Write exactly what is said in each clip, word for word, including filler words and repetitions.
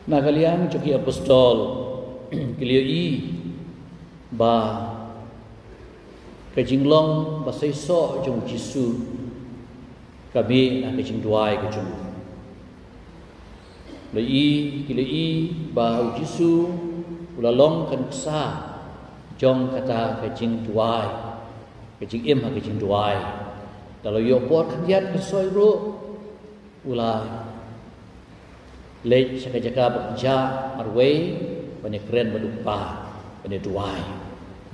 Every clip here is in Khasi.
Na ka liang jong ki apostol, ki la ïohi ba ka jinglong ba seisoh jong u Jisu ka mih na ka jingduwai ka jong u. La ïohi, ki la ïohi ba u Jisu u la long ka nuksa jong kata ka jingduwai, ka jingim ha ka jingduwai. Da la ïoh por khyndiat ka soi ruh, u la leit sha ka jaka ba kynjah marwei ban ïakren bad u Kpa, ban ïaduwai,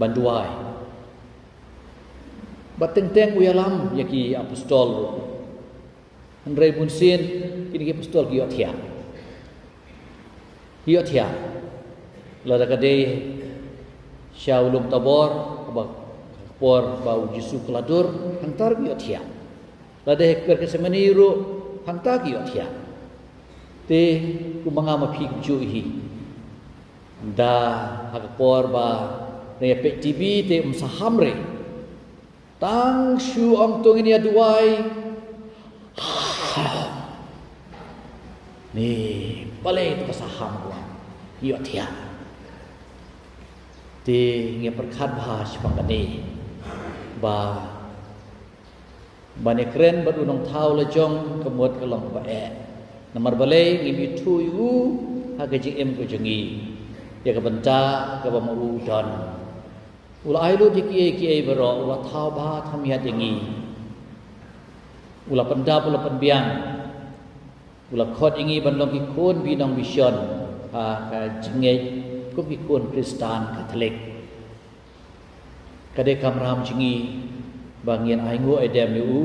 ban duwai. Bad teng teng u ïalam ïa ki apostol ruh. Hynrei bunsien kine ki apostol ki ïohthiah. Ki ïohthiah. Lada ka dei sha u lum Tabor, kaba, ka por ba u Jisu ka la dur, hangta ruh ki ïohthiah. Lada ha ka Gethsemane ruh, hangta ki ïohthiah. Te kumba nga ma phi kumjuh hi. Da ha ka por ba dang ïa peit T V te ym saham re. Tang shu ong to ngin ïaduwai. Ni, balei to ka saham kwah. Ïohthiah. Te ngi pyrkhat bha shaphang kane. Ba, ban ïakren bad u nongthaw lajong ka mut ka long kaba eh. Namar balei ngim ithuh ïa u ha ka jingim ka jong ngi. Ïa ka bynta kaba ma u don. U la ai lut ïa kiei kiei baroh, u la thaw bha thaw miat ïa ngi. U la pyndap, u la pynbiang. U la khot ïa ngi ban long ki khun binong bishon ha ka jingngeit kum ki khun Khristan Katholik. Ka dei kamram jong ngi ba ngin ainguh aidem ïa u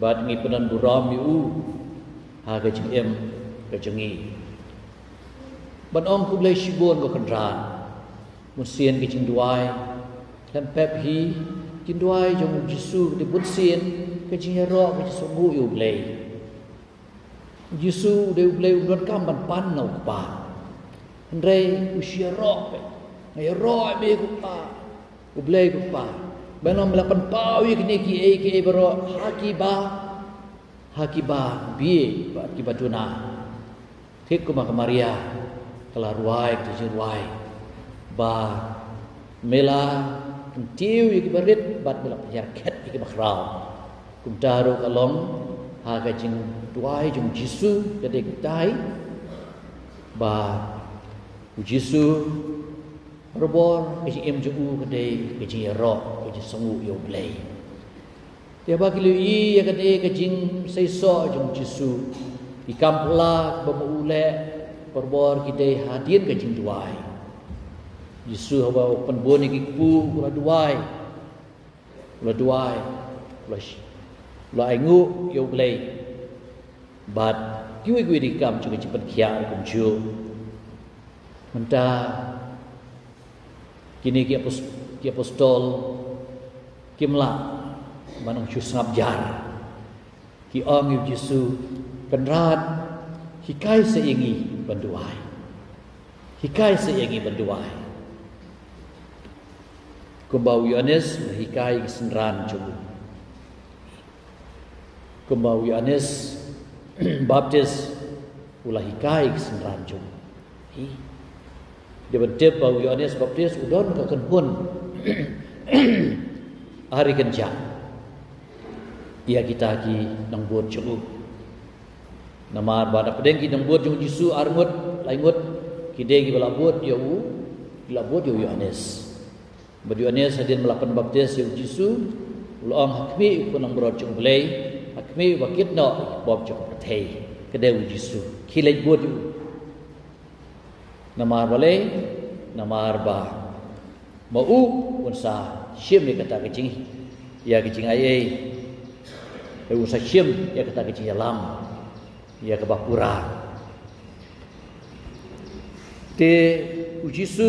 bad ngi pyndon burom ïa u ha ka jingim ka jong ngi. Ban ong khublei shibun ko Kynrad. Bunsien ka jingduwai, khlem pep hi, jingduwai jong u Jisu ka dei bunsien ka jingïaroh, ka jingsngewnguh ïa u Blei. U Jisu u dei u Blei u donkam ban pan na u Kpa. Hynrei u shu ïaroh beit. Nga ïaroh ïa me ko Kpa, u Blei ko Kpa. Ban ong me la pynpaw ïa kine kiei kiei baroh ha kiba, ha kiba bieit bad kiba duna. Thik kumba ka Maria ka la rwai ka jingrwai ba me la kyntiew ïa kiba rit bad me la pynïarkhet ïa kiba khraw. Kumta ruh ka long ha ka jingduwai jong u Jisu, ka dei katai ba u Jisu barabor ka jingim jong u ka dei ka jingïaroh, ka jingsngewnguh ïa u Blei. Te haba ki la ïohi ïa kane ka jingseisoh jong u Jisu, ki kam phylla ba ma u leh barabor ki dei hadien ka jingduwai. Jisu haba u pynbun ïa ki kpu, u la duwai. U la duwai. U la sh-, u la ainguh ïa u Blei. Bad kiwei kiwei de ki kam jong ka jingpynkhiah ruh kumjuh. Mynta kine ki apos-, ki apostol kim lah ban ym shu sngap jar. Ki ong ïa u Jisu, Kynrad, hikai sa ïa ngi ban duwai. Hikai sa ïa ngi ban duwai. Kumba u Ïoannis u la hikai ïa ki synran jong u. Kumba u Ïoannis Baptis u la hikai ïa ki synran jong u. Hi. Dei ban tip ba u Ïoannis Baptis u don ka kynhun ar kynjah ïa kita ki nongbud jong u. Namar ba na pdeng ki nongbud jong u Jisu ar ngut, lai ngut, ki dei kiba la bud ïa u, ki la bud ïa u Ïoannis. Bad u Ïoannis hadien ba la pynbaptis ïa u Jisu, u la ong, ha khmih, ko Nongmrod jong u Blei, ha khmih uba kit noh ïa ki pop jong ka pyrthei. Ka dei u Jisu. Khie leit bud ïa u. Namar balei? Namar ba ma u un sa shim ïa kata ka jing, ïa ka jingaiei. Te un sa shim ïa kata ka jingïalam, ïa kaba pura. Te u Jisu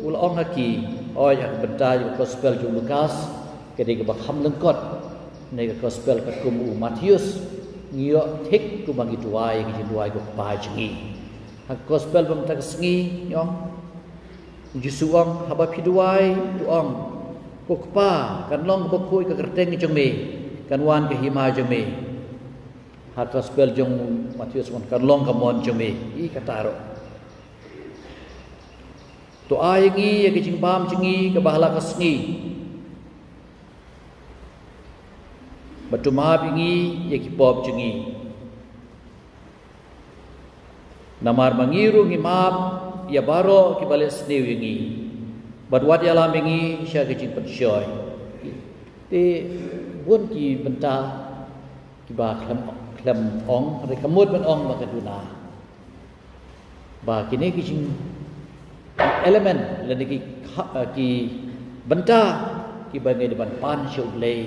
u la ong ha ki, oi, ha ka bynta ïa ka gospel jong u Lukas, ka dei kaba kham lyngkot na ka gospel katkum u Mathaios, ngi ïoh thik kumba ngi duwai, ka jingduwai ko Kpa jong ngi. Ha ka gospel ba mynta ka sngi ngi ong, u Jisu u ong, haba phi duwai, to ong, ko Kpa, kan long kaba khuid ka kyrteng jong me, kan wan ka hima jong me. Ha gospel jong u Mathaios u ong, kan long ka mon jong me. Hi kata ruh. To ai ïa ngi ïa ka jingbam jong ngi kaba ha la ka sngi. Bad to map ïa ngi ïa ki pop jong ngi. Namar ba ngi ruh ngi map ïa baroh kiba leh sniew ïa ngi. Bad wat ïalam ïa ngi sha ka jingpynshoi. Te bun ki bynta kiba khlem, khlem ong, hynrei ka mut ban ong ba ka duna. Ba kine ki jing element lane ki kha-, ki bynta kiba ngi dei ban pan sha U Blei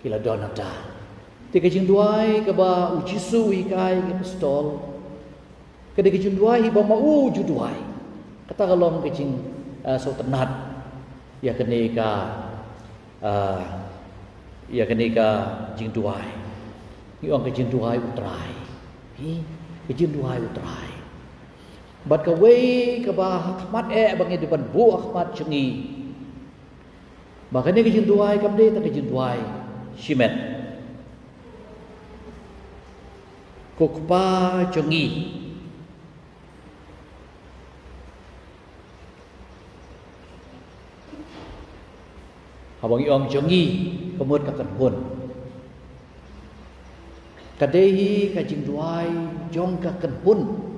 ki la don hangta. Te ka jingduwai kaba U Jisu u hikai ki apostol, ka dei ka jingduwai hi ba ma u ju duwai. Kata ka long ka jing, ah, sngewtynnat ïa kane ka, ah, ïa kane ka jingduwai. Ngi ong ka jingduwai U Trai. Hi, ka jingduwai U Trai. Bad kawei kaba ha khmat eh ba ngi dei ban buh ha khmat jong ngi. Ba kane ka jingduwai kam dei tang ka jingduwai shimet. Ko Kpa jong ngi. Haba ngi ong jong ngi, ka mut ka kynhun. Ka dei hi ka jingduwai jong ka kynhun.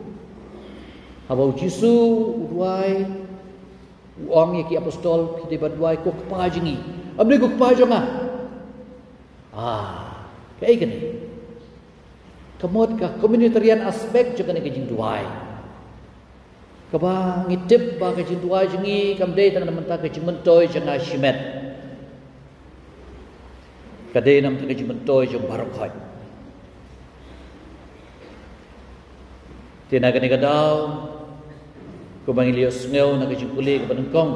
Haba U Jisu u duwai, u ong ïa ki apostol, ki dei ban duwai, ko Kpa jong ngi. Ym dei ko Kpa jong nga. Ah, kaei kane? Ka mut ka communitarian aspect jong kane ka jingduwai. Kaba ngi tip ba ka jingduwai jong ngi kam dei tang na bynta ka jingmyntoi jong nga shimet. Ka dei na bynta ka jingmyntoi jong baroh khoit. Te na kane ka daw, kumba ngi la ïohsngew na ka jingpule kaba nyngkong,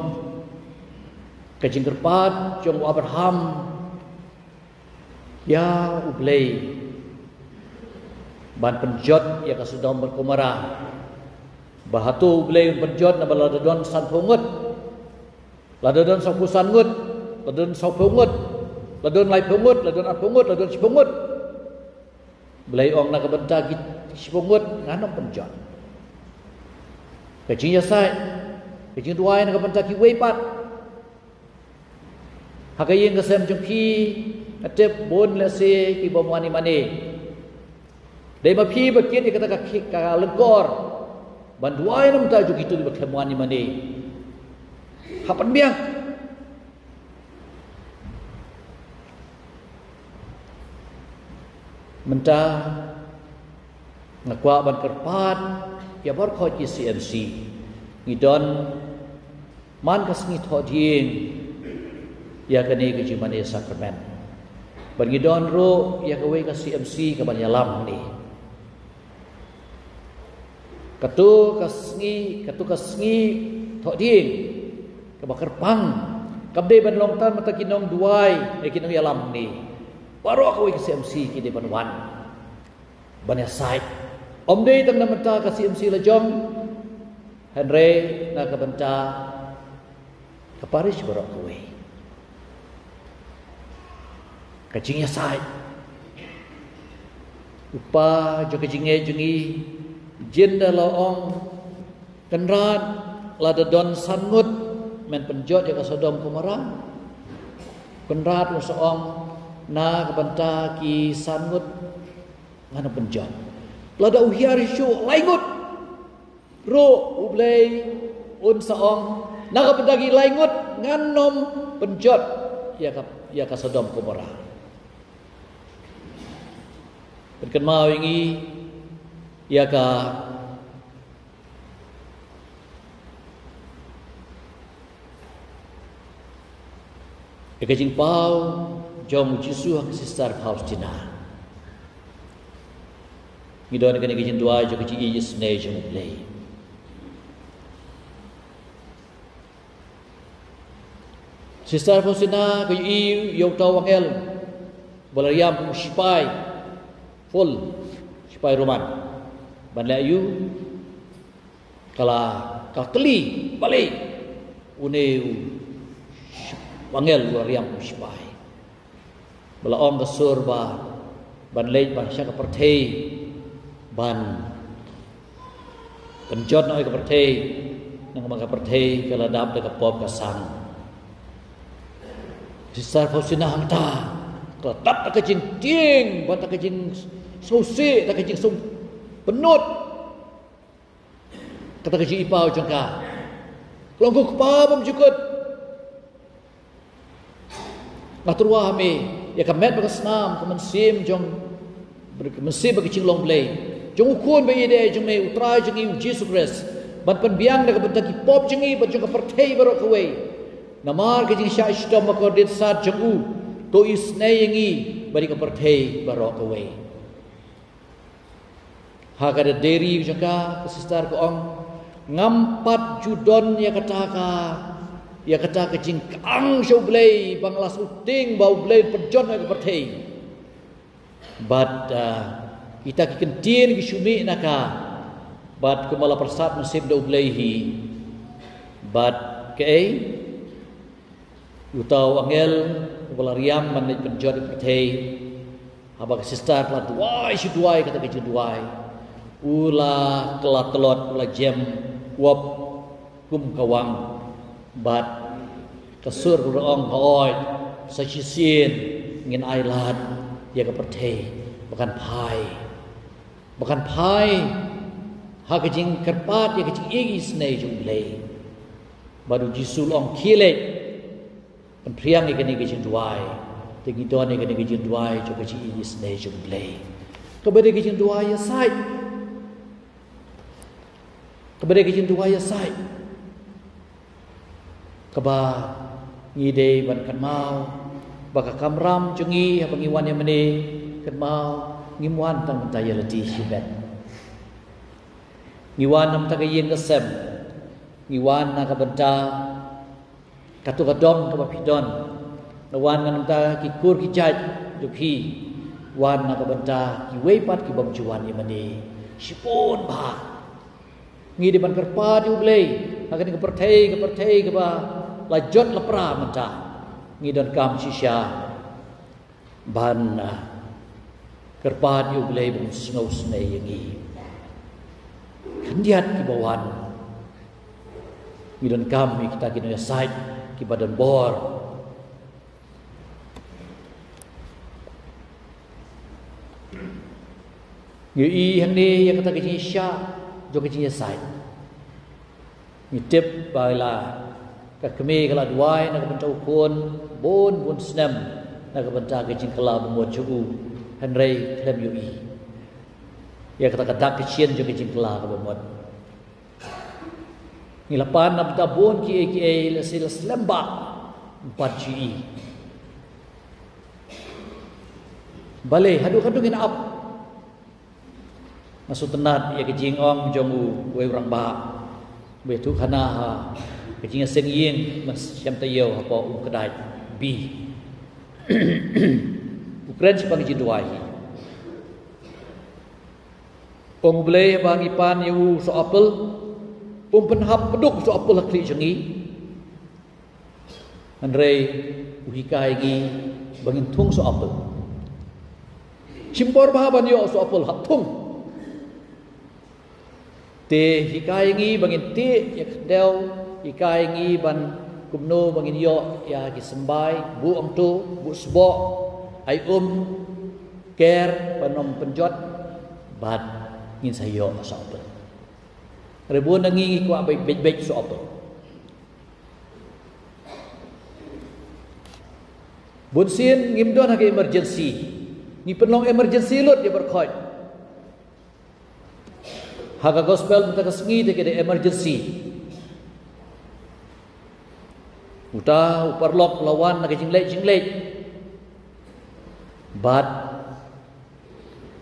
ka jingkyrpad jong u Abraham ïa U Blei ban pynjot ïa ka Sodom bad Gomorrah. Ba hato U Blei un pynjot naba lada don sanphew ngut, lada don sawphew san ngut, lada don sawphew ngut, lada don laiphew ngut, lada don arphew ngut, lada don shiphew ngut. Blei ong na ka bynta ki shiphew ngut ngan ym pynjot. Ka jingïasaid, ka jingduwai na ka bynta kiwei pat. Ha ka ïing ka sem jong phi, nga tip bun lehse ki bym wan ïa mane. Dei ma phi ba kit ïa kata ka ki-, ka lyngkor ban duwai na ka bynta jong kito kiba khlem wan ïa mane. Hap ban biang. Mynta nga kwah ban kyrpad ïa baroh ki C M C. Ngi don man ka sngi thohdieng ïa kane ka jingmane sakramen. Bad ngi don ruh ïa kawei ka C M C kaban ïalam hangne. Kato ka sngi, kato ka sngi thohdieng kaba kyrpang kam dei ban long tang mynta ki nongduwai, eh, ki nongïalam hangne. Baroh kawei ka C M C ki dei ban wan ban ïasaid. Ym dei tang na bynta ka C M C la jong, hynrei na ka bynta ka parish baroh kawei. Ka jingïasaid. U Kpa jong ka jingngeit jong ngi, jin da la ong, Kynrad, lada don san ngut men pynjot ïa ka Sodom Gomorrah. Kynrad, u sa ong, na ka bynta ki san ngut ngan ym pynjot. Lada u hiar shuh lai ngut ruh U Blei un sa ong, na ka bynta ki lai ngut ngan ym pynjot ïa ka, ïa ka Sodom Gomorrah. Pynkynmaw ïa ngi ïa ka, ïa ka jingpaw jong U Jisu ha ka Sister Faustina. Ngi don kane ka jingduwai jong ka jingïeit isynei jong U Blei. Sister Faustina ka ïohi ïa uta u angel ba la riam kum u sipai, full sipai Roman. Ban leh aïu? Ka la, ka la kylli balei une u angel u la riam kum u sipai. Ba la ong ka sur ba ban leit ban sha ka pyrthei, ban pynjot noh ïa ka pyrthei Namar ka pyrthei ka la dap da ka pop ka sang. Sister Faustina hangta ka la dap da ka jingtieng bad da ka jingsngewsih, da ka jingsngewbha. Kata ka jingïapaw jong ka, ka long, ko Kpa bymjukut, nga tyrwa ha me ïa ka met bad ka snam, ka mynsiem jong, ka mynsiem bad ka jinglong Blei jong U Khun ba ïeit jong me, U Trai jong ngi U Jisu Khrist, ban pynbiang na ka bynta ki pop jong ngi bad jong ka pyrthei baroh kawei. Namar ka jingshah shitom bakordit sat jong u, to isynei ïa ngi bad ïa ka pyrthei baroh kawei. Ha ka diary jong ka, ka sister ka ong, ngam pat ju don ïa kata ka, ïa kata ka jingkang sha U Blei ba nga la sngewthuh ba U Blei u pynjot ïa ka pyrthei. Bad, ah, kita ki kyntien ki shu mih na ka, bad kumba la pyrsad mynsiem da U Blei hi. Bad kaei, uta u angel uba la riam ban leit pynjot ïa ka pyrthei, haba ka sister ka la duwai shi duwai kata ka jingduwai, u la kylla tlot, u la jem wop kum ka wang. Bad ka sur ka la ong, hooid, sa shisien ngin ailad ïa ka pyrthei ba kan phai, ba kan phai ha ka jingkyrpad ïa ka jingisynei jong U Blei. Bad U Jisu u la ong, khie leit, pynphriang ïa kane ka jingduwai. Te ngi don ïa kane ka jingduwai jong ka jingisynei jong U Blei, kaba dei ka jingduwai ïasaid, kaba dei ka jingduwai ïasaid, kaba ngi dei ban kynmaw ba ka kamram jong ngi haba ngi wan ïa mane, kynmaw, ngim wan tang ban ïalade shimet. Ngi wan na ka bynta ka ïing ka sem, ngi wan na ka bynta kato ka dong kaba phi don, ngi wan na ka bynta ki kur ki jait jong phi, wan na ka bynta kiwei pat ki bym ju wan ïa mane. Shibun bha ngi dei ban kyrpad ïa U Blei ha kane ka pyrthei, ka pyrthei kaba la jot la pra mynta. Ngi donkam shisha ban, ah, kyrpad ïa U Blei ba un sngewsynei ïa ngi. Khyndiat kiba wan, ngi donkam ïa kita ki nongïasaid kiba don bor. Ngi ïohi hangne ïa kata ka jingshah jong ka jingïasaid. Ngi tip ba la, ka kmie ka la duwai na ka bynta u khun bun bun snem na ka bynta ka jingkylla bamut jong u, hynrei khlem ïohi ïa kata ka dak ka shin jong ka jingkylla kaba mut. Ngi la pan na bynta bun kiei kiei, la shu la slem bha, ym pat ju ïohi. Balei haduh katno ngin ap? Nga sngewtynnat ïa ka jingong jong uwei u rangbah ba ïathuh khana ha ka jingïaseng ïing mynshem taïew hapoh Umkdait B. U kren shaphang ka jingduwai hi. Ong U Blei, haba ngi pan ïa u soh apple, um pynhap pduk soh apple ha khlieh jong ngi. Hynrei u hikai ngi ba ngin thung soh apple. Shim por bha ban ïoh soh apple hap thung. Te hikai ngi ba ngin tih ïa ka khyndew, hikai ngi ban kumno ba ngin ïoh ïa ki symbai, buh hangto, buh sboh, ai um, ker, ban ym pynjot, bad ngin sa ïoh soh apple. Hynrei bun na ngi ngi kwah beit beit soh apple. Bun sien ngim don ha ka emergency. Ngi pynlong emergency lut ïa baroh khoit. Ha ka gospel mynta ka sngi te ka dei emergency. Uta u paralok u la wan na ka jingleit jingleit. Bad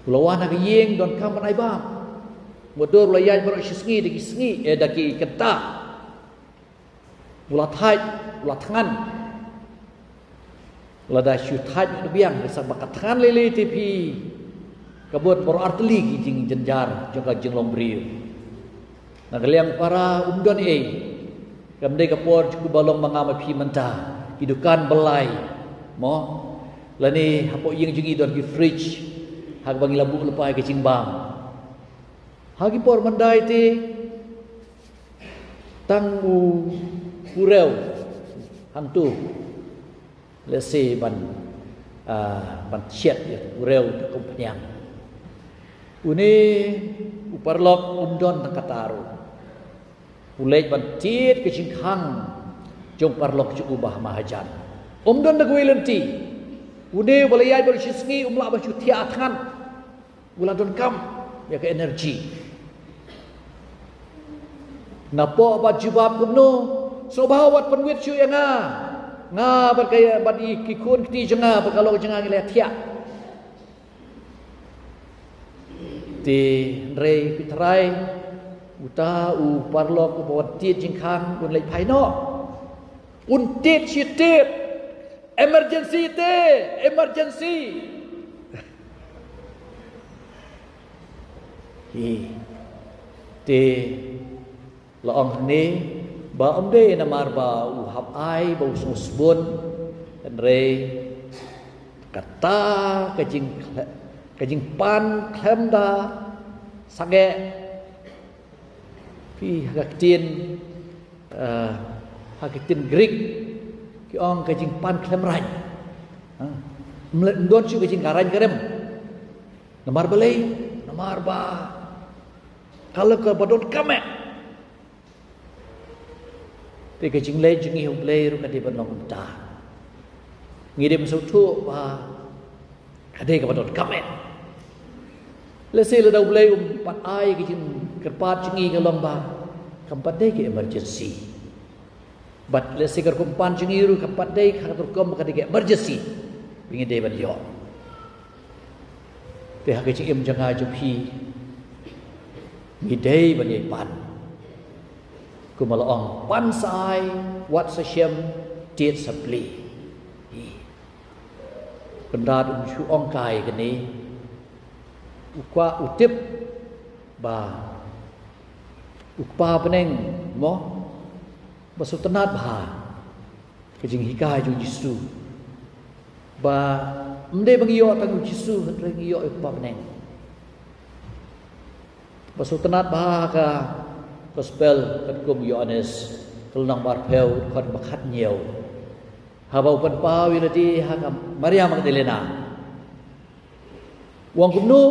u la wan ha ka ïing donkam ban ai bam. Mutdur u la ïaid baroh shi sngi da ki sngi, eh, da ki kynta. U la thait, u la thngan. Lada shu thait u biang, sa ba ka thngan lei lei te phi, ka bun baroh artylli ki jingjynjar jong ka jinglong briew. Na ka liang para um don ei, kam dei ka por jong u ba long ma nga ma phi mynta, ki dukan byllai, mo, lane hapoh ïing jong ngi don ki fridge, ha kaba ngi la buh lypa ïa ka jingbam. Ha ki por mynta te, Tang u, u rew hangtu, lehse ban, ah, ban thied ïa u rew da kum pynïang. Une u paralok um don tang katta ruh. U leit ban tied ka jingkhang jong paralok jong u bah mahajan. Um don da kawei lynti. Une uba la ïaid baroh shi sngi um lah ban shu thiah thngan. U la donkam ïa ka energy. Napoh bad jubab kumno, sngewbha wat pynwit shuh ïa nga. Nga bad ka, bad i ki khun kti jong nga bad ka lok jong nga ngi la thiah. Te hynrei phi tharai uta u paralok uba wan tied jingkhang un leit phai noh. Un tied shi tied. Emergency te, emergency. Hi. Te la ong hangne ba ym dei namar ba u hap ai ba u sngewsbun, hynrei kata ka jing, ka jingpan khlem da sangeh. Phi ha ka ktien, eh, ha ka ktien Greek ki ong ka jingpan khlem raiñ. Ha? Ym don shuh ka jingkaraiñ karem. Namar balei, namar ba ka la ka ba donkam eh. Te ka jingleh jong ngi ha U Blei ruh ka dei ban long kumta. Ngi dei ban sngewthuh ba ka dei kaba donkam eh. Lehse lada U Blei um pat ai ka jingkyrpad jong ngi ka long ba kam pat dei ka emergency. Bad lehse ka rukom pan jong ngi ruh kam pat dei ka rukom ba ka dei ka emergency ba ngi dei ban ïoh. Te ha ka jingim jong nga jong phi ngi dei ban ïai pan. Kumba la ong, pan sa ai, wad sa shem, tied sa plie. Kynrad um shu ong kai kane. U kwah u tip ba u Kpa bneng mo, ba sngewtynnad bha ka jinghikai jong U Jisu. Ba ym dei ba ngi ïoh tang U Jisu, hynrei ngi ïoh ïa u Kpa bneng. Ba sngewtynnad bha ka Gospel katkum u Ïoannis, ka lynnong ba arphew, dkhot ba khathynñiew. Haba u pynpaw ïa lade ha ka Maria Magdalena. U ong kumno?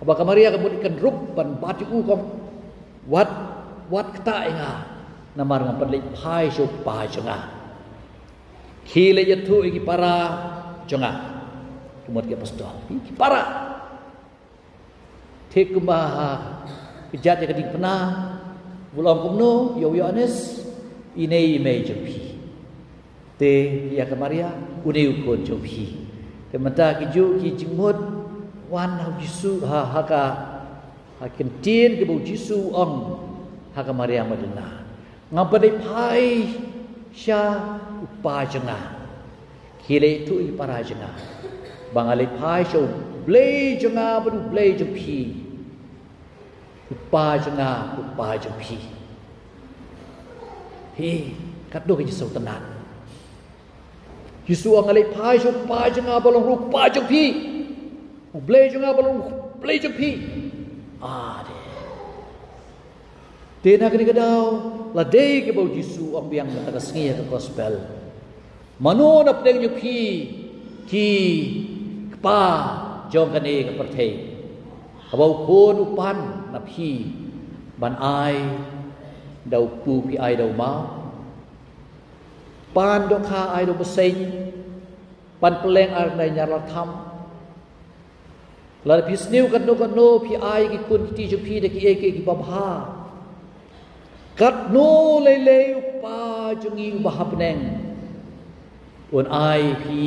Haba ka Maria ka mut ka rup ban bat ïa u, ka ong, wat, wat ktah ïa nga, namar ngam pat leit phai sha u Kpa jong nga. Khie leit ïathuh ïa ki para jong nga. Ka mut ki apostol, ki para. Thik kumba ha kjat ïa ka diengphna, u la ong kumno ïa u Ïoannis, ine i mei jong phi. Te ïa ka Maria, une u khun jong phi. Te mynta kijuh ki jingmut wan ha u Jisu, ha, ha ka, ha ki ktien kiba u Jisu u ong ha ka Maria Magdalena. Ngam pat leit phai sha u Kpa jong nga. Khie leit ïathuh ïa ki para jong nga ba nga leit phai sha U Blei jong nga bad U Blei jong phi. U Kpa jong nga, U Kpa jong phi. Hi, katno ka jingsngewtynnad. Jisu u ong nga leit phai sha U Kpa jong nga ba long ruh U Kpa jong phi. U Blei jong nga ba long U Blei jong phi. Ade. Te na kane ka daw, la dei kaba u Jisu u ong biang mynta ka sngi ha ka Gospel. Mano na pdeng jong phi ki kpa jong kane ka pyrthei? Haba u khun u pan na phi ban ai da u kpu, phi ai da u maw? Pan dohkha ai da u bseiñ, pan pylleng ai da u ñiar latham. Lada phi sniew katno katno phi ai ki khun ki kti jong phi da kiei kiei kiba bha, katno lei lei u Kpa jong ngi uba ha bneng un ai phi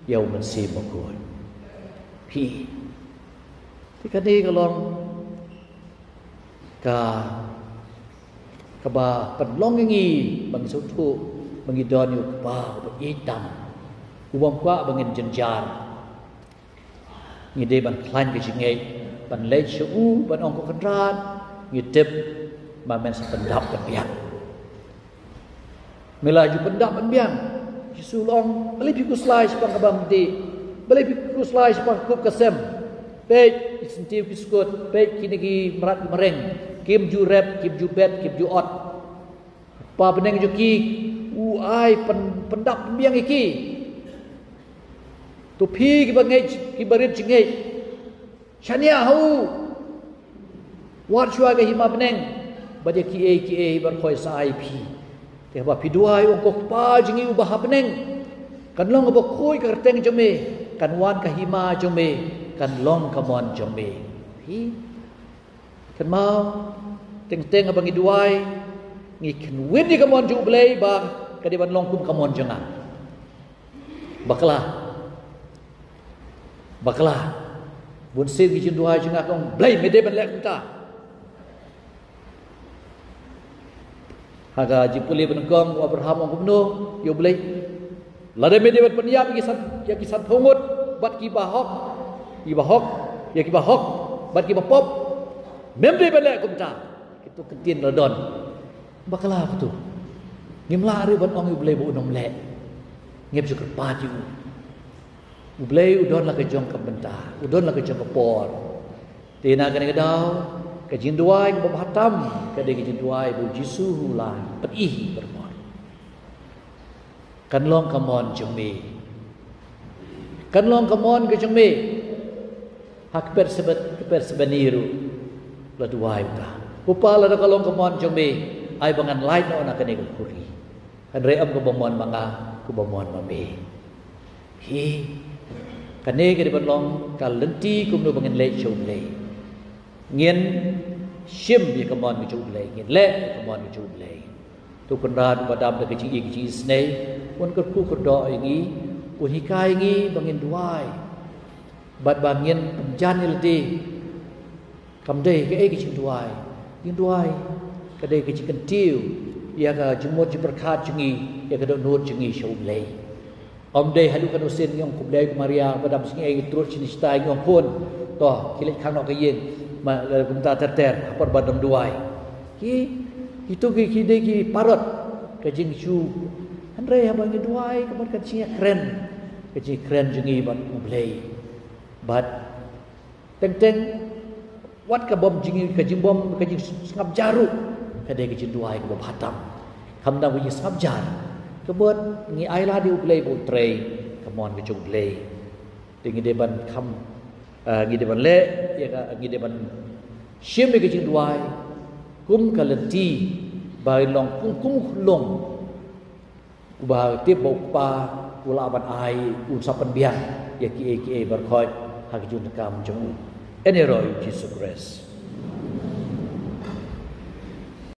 ïa u Mynsiem Bakhuid. Phi. Te kane ka long ka, kaba pynlong ïa ngi ba ngi sngewthuh ba ngi don ïa u Kpa uba ïeit tam, u bym kwah ba ngin jynjar. Ngi dei ban khlaiñ ka jingngeit, ban leit sha u, ban ong, ko Kynrad, ngi tip ba men sa pyndap pynbiang. Me la ju pyndap pynbiang. Jisu u ong, balei phi khuslai shaphang kaba mdih? Balei phi khuslai shaphang ka kup ka sem? Peit ki syntiew ki skud, peit kine ki mrad ki mreng. Kim ju rep, kim ju bet, kim ju ot. Kpa bneng jong ki u ai pyn, pyndap pynbiang ïa ki. To phi kiba ngeit, kiba rit jingngeit, shaniah ha u. Wat shuwa ka hima bneng, bad ïa kiei kiei baroh sa ai phi. Te haba phi duwai, ong, ko Kpa jong ngi uba ha bneng, kan long kaba khuid ka kyrteng jong me, kan wan ka hima jong me, kan long ka mon jong me. Phi kynmaw, teng teng haba ngi duwai, ngi kynwit ïa ka mon jong U Blei ba ka dei ban long kum ka mon jong nga. Bakla. Bakla. Bun sien ki jingduwai jong nga ka ong, Blei, me dei ban leh kumta. Ha ka jingpule ba nyngkong u Abraham ong kumno ïa U Blei? Lada me dei ban pynïap ïa ki san, ïa ki sanphew ngut bad kiba hok, kiba hok, ïa kiba hok bad kiba pop, mem dei ban leh kumta. Kito ki ktien la don. Bakla kito. Ngim lah ruh ban ong ïa U Blei ba un ym leh. Ngim ju kyrpad ïa u. U Blei u don la ka jong ka bynta, u don la ka jong ka por. Te na kane ka daw, ka jingduwai kaba bha tam ka dei ka jingduwai ba U Jisu u la pyni ha ka por. Kan long ka mon jong me. Kan long ka mon ka jong me. Ha ka Gethsemane, ka Gethsemane ruh la duwai u ta, Ko Pa, lada ka long ka mon jong me, ai ba ngan lait noh na kane ka khuri. Hynrei ym kumba mon ma nga, kumba mon ma me. Hi, kane ka dei ban long ka lynti kumno ba ngin leit sha U Blei. Ngin shim ïa ka mon ka jong U Blei, ngin leh ïa ka mon ka jong U Blei. To Kynrad uba dam da ka jingïeit ka jingisynei, un kyrkhu kyrdoh ïa ngi, un hikai ïa ngi ba ngin duwai. Bad ba ngin pynjan ïa lade. Kam dei kaei ka jingduwai. Jingduwai ka dei ka jingkyntiew ïa ka jingmut jingpyrkhat jong ngi, ïa ka dohnud jong ngi sha U Blei. Ym dei haduh katno sien ngi ong, Khublei ko Maria ba dam jingaiei, ngi trud shane shatai, ngi ong, khun, to khie leit khang noh ka ïing, ma, kumta ter ter, ha por ba dang duwai. Ki, kito ki, ki dei ki parot ka jingshu. Hynrei haba ngi duwai, ka mut ka jingïakren, ka jingkren jong ngi bad U Blei. Bad teng teng, wat ka bym jing, ka jingbym, ka jingsngap jar ruh, ka dei ka jingduwai kaba bha tam. Khamtam ka jingsngap jar, ka mut ngi ailad ïa U Blei ba un trei ka mon ka jong U Blei. Te ngi dei ban kham, ah, ngi dei ban leh ïa ka, ngi dei ban shim ïa ka jingduwai kum ka lynti ba long kum, kum ka khyllung. Uba tip ba U Kpa u lah ban ai, un sa pynbiang ïa kiei kiei baroh ha ka jingdonkam jong u. Yn ïaroh ïa U Jisu Khrist.